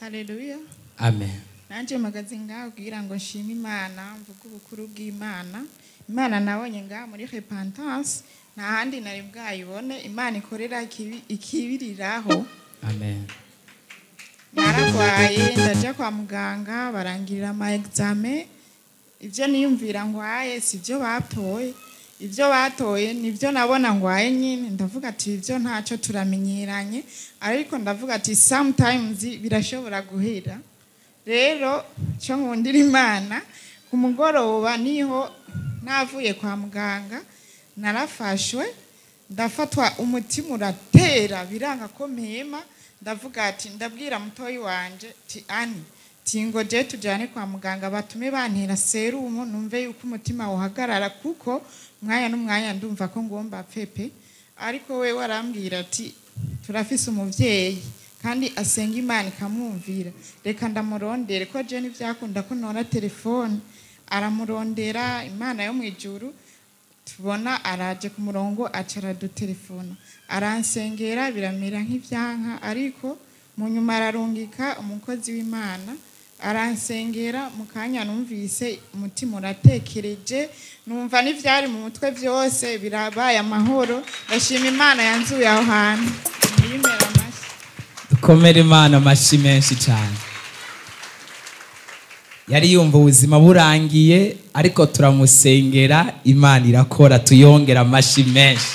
Haleluya. Amen. Nanje mpagaze ngaho kugira ngo nshime Imana, mvuge ubukuru bw'Imana. Imana nabonye ngaha muri repentance, nta handi nari bwayibone. Imana ikorera ikibiriraho. Amen. Naragwaye, ndaja kwa muganga, barangirira ama examen. Ibyo niyumvira ngwaye si byo batoye, ibyo batoye nibyo nabona ngwaye nyine. Ndavuga ati ibyo ntacyo, turamenyeranye, ariko ndavuga ati sometimes birashobora guhera. Rero cyo nkundira Imana, ku mugoroba niho navuye kwa muganga, narafashwe, ndafatwa umutima uratera, biranga ko mpema. Ndavuga ati, ndabwira mutoyi wanje ti ani tingo je tujyane kwa muganga, batume bantera serumu, numve yuko umutima uhagarara, kuko umwanya n'umwanya ndumva ko ngomba pepe. Ariko we warambwira ati turafise umuvyeyi kandi asenga Imana ikamwumvira, reka ndamurondere, ko je ntibyakunda ko ntora telefone. Aramurondera, Imana yo mu ijuru tubona araje ku murongo, aca aradutelefona, aransengera, biramera nk'ivyanka. Ariko mu nyuma ararungika umukozi w'Imana, aransengera. Mu kanya numvise umutima uratekereje, numva n'ivyari mu mutwe byose birabaye amahoro. Ndashima Imana yanzuye aho hantu. Muyimera amashyi. Dukomere Imana amashyi menshi cyane. Yari yumva ubuzima burangiye, ariko turamusengera, Imana irakora. Tuyongera amashyi menshi.